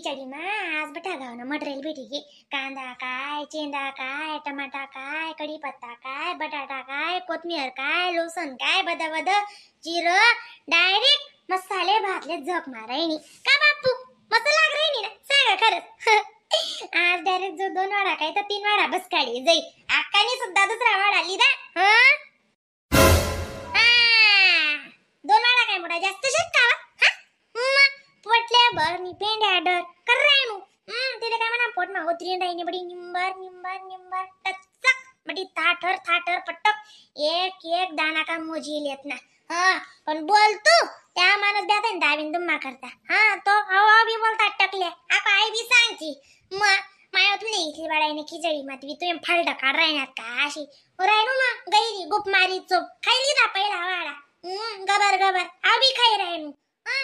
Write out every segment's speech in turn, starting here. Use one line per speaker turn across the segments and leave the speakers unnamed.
खिचडी मा आज बटा गावना मटेरियल भेटी की कांदा काय, चेंदा काय, टमाटा काय, कढीपत्ता काय, बटाटा काय, कोथमीर काय, लसूण काय, बद बद जिरं डायरेक्ट मसाले भातले झक मारायनी का बापू? मस्त लाग राहिनी ना सांगा खरंच. आज डायरेक्ट जो 2 वाडा काय तर 3 वाडा बस काढी जाई. अक्कानी सुद्धा दुसरा वाडा लिदा. हा 2 वाडा काय मोठा जास्त शेत का? पोटल्या भर नी पेंड्या डर कर राहिनू. तिला काय म्हणा पोट मा उतरी राहिनी बडी निंबर निंबर निंबर टचक बडी थाटर थाटर पटक एक एक दाना का मोजी लेत ना. हा पण बोलतो त्या माणूस द्याता ना दाबिन दुम्मा करता. हा तो अहो बी बोलता टकले आका आई बी सांगती मग माया तुला इथली बाळाने खिचडी मातवी तुम्ही फालटा काढ राहणार का अशी राहिनू मग गैरी गुप मारी चोप खायली ना पहिला वाडा. गबर गबर आबी खाई राहिनू. हा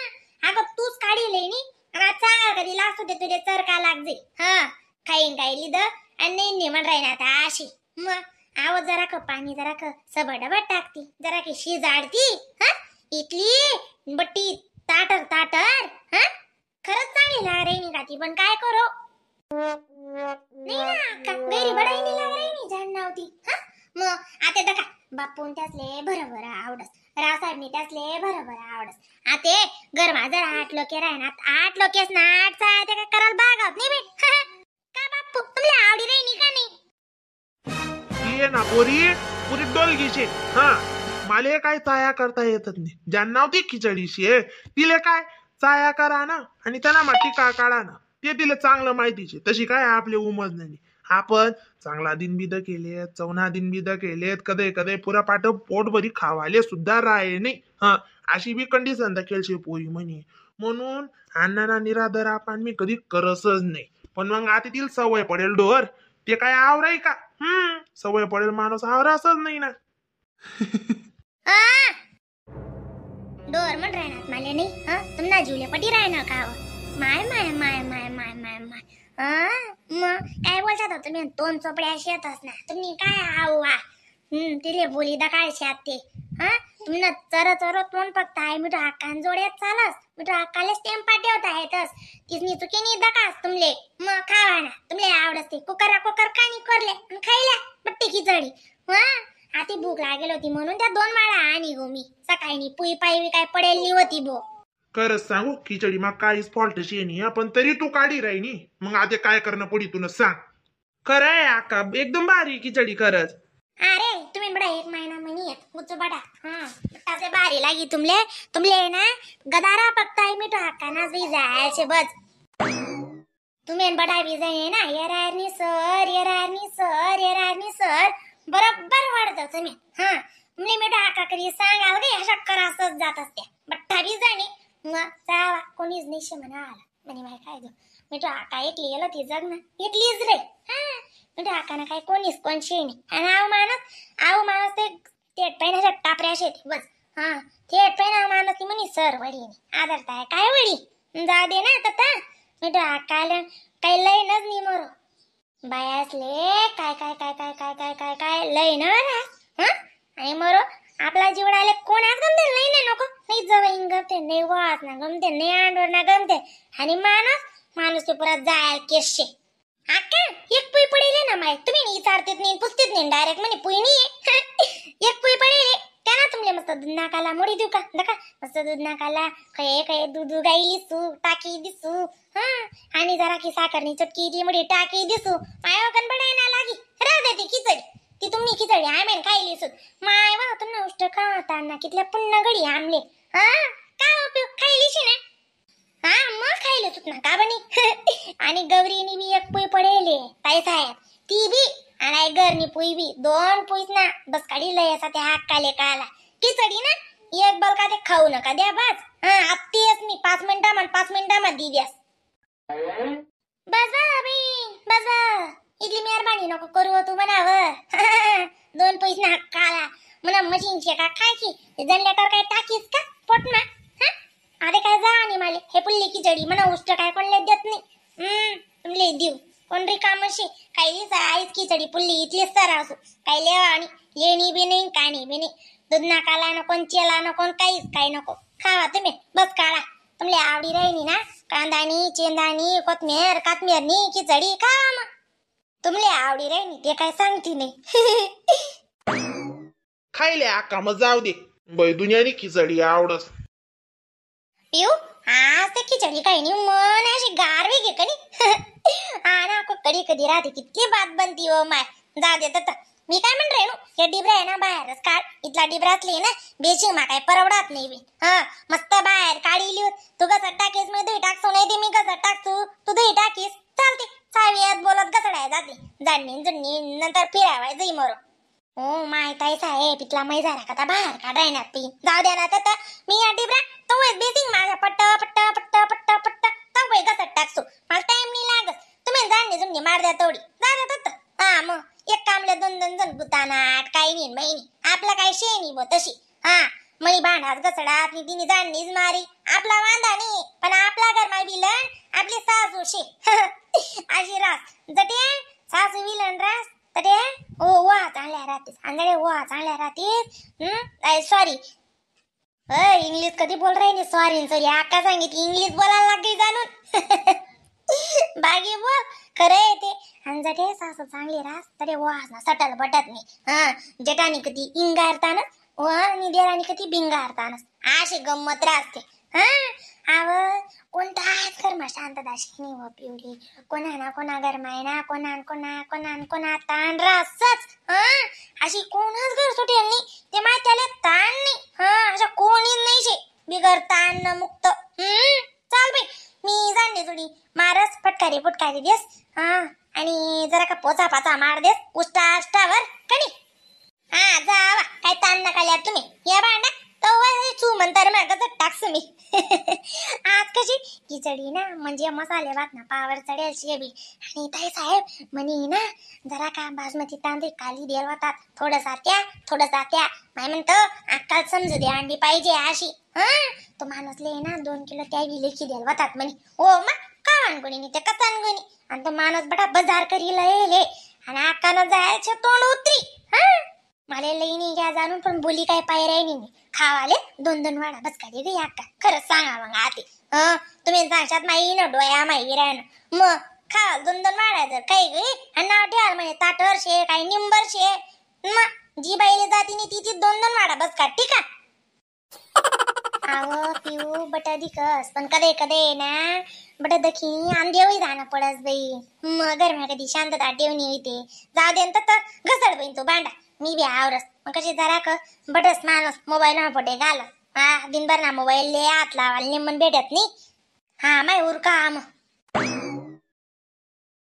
अगं तूच काढी नी सांगा कधी लास्ट होते तुझे चर का लागजे. हा खाईन खाईली the आणि नाही म्हण राहीन आता अशी. मग आव जरा क पाणी जरा क सबडबड टाकती जरा की शिजाडती. हा इथली बट्टी ताटर ताटर. हा खरंच चांगली लाग राहिनी का ती पण काय करो नाही ना का गैरी बडाई नाही लाग राहिनी झाड नव्हती. हा मग आता दका बापून त्यासले बरोबर आवडस, रावसाहेबनी त्यासले बरोबर आवडस. आते गरमा जरा 8 लोके राहणार 8 लोकेस ना 8 ते काय करायला बागावत नाही बे. का बापू तुला आवडी राहिनी का नाही?
ये ना पोरी पुरी डोलगीशे. हा माले काय चाया करता येतच नाही. ज्यांना होती खिचडीशी तिले काय चाया करा ना आणि त्यांना माती का काढा ना ते तिला चांगलं माहितीचे. तशी काय आपले उमज नाही. आपण चांगला दिन बिद केलेत, चवना दिन बिद केलेत, कधे कधे पुरा पाठ पोटभरी खावाले सुद्धा राहे नाही. हा अशी बी कंडिशन दाखल पोरी म्हणे. म्हणून अण्णांना निरादर आपण मी कधी करसच नाही. पण मग आता तिला सवय पडेल डोर ते काय आवराय का? सवय पडेल माणूस आवरासच नाही ना.
डोर म्हण राहणार माले नाही. हा तुमना जुले पटी राहणार का? माय माय माय माय माय माय माय. मग काय बोलतात तुम्ही? 2 चोपड्या शेतच ना तुम्ही काय आऊ वा. तिले बोली दा काय शेत ते. हा तुम्ही चर चर तोंड फक्त आहे मिठो हक्कान जोड्यात चालस मिठो हक्कालेच टेम पाठवता येतस तिसनी चुकीनी दकास तुमले. मग खावा ना तुमले आवडते कुकरा कुकर कानी करले आणि खायला बट्टी खिचडी. हा आती भूक लागेल होती म्हणून त्या 2 माळा आणि गो मी सकाळी पुई पायी काय पडेली होती बो.
खरंच सांगू खिचडी मग काहीच फॉल्ट शे नाही पण तरी तू काढी राहिनी. मग आता काय करणं पडी तुला सांग. खरं आहे आका एकदम भारी खिचडी खरंच.
अरे तुम्ही बडा 1 महिना म्हणी येत उच बडा. हा तसे भारी लागी तुमले तुमले ना गदारा फक्त आहे मिठो हक्का ना जायचे बस. तुम्ही बडा बी जाय ना येरारनी सर येरारनी सर येरारनी सर बरोबर वाढत तुम्ही. हा तुमले मिठो हक्का कधी सांगाल गे अशा करासच जात असते बट्टा बी जाणे. मग जावा कोणीच नाही म्हणा आला म्हणे माय काय दो मिठो आका एकली गेलो ती जग ना एकलीच रे. हा मिठो आकाना काय कोणीच कोणशी नाही. आणि आव माणूस आव माणूस ते थेट पहिना टापऱ्या शेत बस. हा थेट पहिना माणूस ती म्हणे सर वडी नाही आदरताय काय वडी जाऊ दे ना तता. मिठो आकाला काही लयनच नाही मरो बाया असले काय काय काय काय काय काय काय काय लय ना. हा आणि मरो आपला जीवडाले कोणाच गमते नाही नाही नको नाही जवळ गमते नाही वाच ना गमते नाही आंडोर ना गमते. आणि माणूस माणूस ते पुरा जाय केशे. आका एक पुई पडेल ना माय तुम्ही विचारतेत नाही पुसतेत नाही डायरेक्ट म्हणे पुई नाही. एक पुई पडेल त्यांना तुमले मस्त दूध नाकाला मोडी देऊ का दका मस्त दूध नाकाला खये खये दूध गाई दिसू टाकी दिसू. हा आणि जरा की साखरनी चटकी ती मुडी टाकी दिसू माय वगन बडाय ना लागी राहू दे ती खिचडी ती तुम्ही खिचडी आमेन खायली सुद माय वा तुम्ही उष्ट का ना कितल्या पुन्हा घडी आमले. हा का उपयोग खायलीशी ना. हा मग खायले सुत ना का बनी. आणि गौरीनी बी एक पुई पडेले ताई साहेब ती बी आणि गरनी पुई बी 2 पुईच ना बस काढी लय असा त्या हक्काले काला खिचडी ना एक बलका ते खाऊ नका द्या बस. हा आत्तीच मी 5 मिनिटामध्ये 5 मिनिटामध्ये द्यास बस बाई बस. इथली मेहरबानी नको करू तू म्हणावं. 2 पैसे ना हक्काला म्हणा मशीन शे का खायची जनलेटर काय टाकीस का पोट ना. हा अरे काय जा आणि माले हे पुल्ली खिचडी म्हणा उष्ट काय कोणले देत नाही. तुमले देऊ कोण रिकामशी काही आईच खिचडी पुल्ली इथलीच तर असू काही लेवा आणि येणी बी नाही काणी बी नाही. दूध नाकाला नको चेला नको काहीच काही नको खावा तुम्ही बस काढा. तुमले आवडी राहिनी ना कांदानी चेंदानी कोथमीर कातमीरनी खिचडी खा मग. तुमले आवडी राहिनी ते काय सांगती नाही.
खायले आका मग जाऊ दे बाई, दुनियानी खिचडी आवडस.
पिऊ आज ते खिचडी काही नाही मन अशी गारवी घे कनी. हा ना कधी कधी राहते किती बात बनती हो my. जाऊ दे तर मी काय म्हण रे या डिबरा आहे ना बाहेरच काढ. इथला डिबरा असली ना बेशिंग मा काय परवडत नाही बी. हा मस्त बाहेर काढी लिहून तू घसट टाकीस मी दही टाकसो नाही ते मी घसट टाकसू तू दही टाकीस चालते. सावियात बोलत घसडाय जाते जाणणी जुडणी नंतर फिरावाय जाई मरो. हो माय ताई साहेब इथला मै झाला का बाहेर काढाय ना ती. जाऊ द्या ना तर मी या डिबरा तो बेसिंग माझा पट्ट पट्ट पट्ट पट्ट पट्ट तो घसट टाकसू मला टाइम नाही लागत. तुम्ही जाणणी जुडणी मार द्या तेवढी जा द्या तर. हा मग एक कामले दोन दोन जण गुतानाट काही नाही बहिणी आपला काय शे नाही बो तशी. हा मणी भांडात घसडात नि तिने जाणणीच मारी आपला वांदा नाही पण आपला घर मा विलन आपली सासू शे. अशी रास जटे सासू विलन रास तटे ओ वा चांगल्या राहतेस आंधळे वा चांगल्या राहतेस. सॉरी इंग्लिश कधी बोल राही नाही सॉरी सॉरी आका सांगितली इंग्लिश बोलायला लागली जाणून. बागी बोल खरं आहे ते. आणि जटे सासू चांगली रास तरी वास ना सटल बटत नाही. हा जेठानी कधी इंगारतानच व आणि देराणी कधी बिंगारतानच अशी गंमत राहते. हा आव कोणताच घरमा शांतता नाही हो पिवडी कोणा ना कोणा घरमा ना कोणा कोणा कोणा कोणा ताण रासच. हा अशी कोणाच घर सुटेल नाही ते माहिती आले ताण नाही. हा अशा कोणीच नाही शे बिगर ताण न मुक्त. चाल बाई मी जाणले थोडी मारस फटकारी फुटकारी देस. हा आणि जरा का पोचा पाचा मार देस उष्टा अष्टावर कणी. हा जावा काय ताण नका लिया तुम्ही या भांडा तो चू म्हणतर मग टाकसू मी. आज कशी खिचडी ना म्हणजे मसाले भात ना पावर चढेल शे बी. आणि ताई साहेब म्हणी ना जरा का बासमती तांदूळ काली देल होतात थोडसा त्या थोडसा त्या माय म्हणतो अक्काल समजू दे अंडी पाहिजे अशी. हा तो माणूस ले ना 2 किलो त्या बी लेखी द्यायला होतात म्हणे. हो मग का अनगुणी ते कसा अनगुणी आणि तो माणूस बटा बाजार करीला येईल आणि अक्कानं जायचे तोंड उतरी. हा मला लई नाही घ्या जाणून पण बोली काय पायऱ्या नाही खावाले 2 2 वाडा बस का गे अक्का खरंच सांगा मग आते. तुम्ही सांगशात माई ना डोया माई राहणं मग खावाल 2 2 वाडा जर काही गे आणि नाव ठेवाल म्हणे ताटर शे काही निंबर शे मग जी बाईले जाती नाही ती 2 2 वाडा बस का ठीक आहे. आव पिऊ बटा दिकस पण कधे कधे ना बट दखी आंदेवही जाणं पडस बाई मग घरमा कधी शांतता ठेवणी होते जाऊ दे तर घसड बाई तो भांडा मी बी आवरस मग कशी जरा क बटस माणूस मोबाईल पटे घाल. हा दिनभर ना मोबाईल ले हात लावायला निमन भेटत नाही. हा माय उरका मग.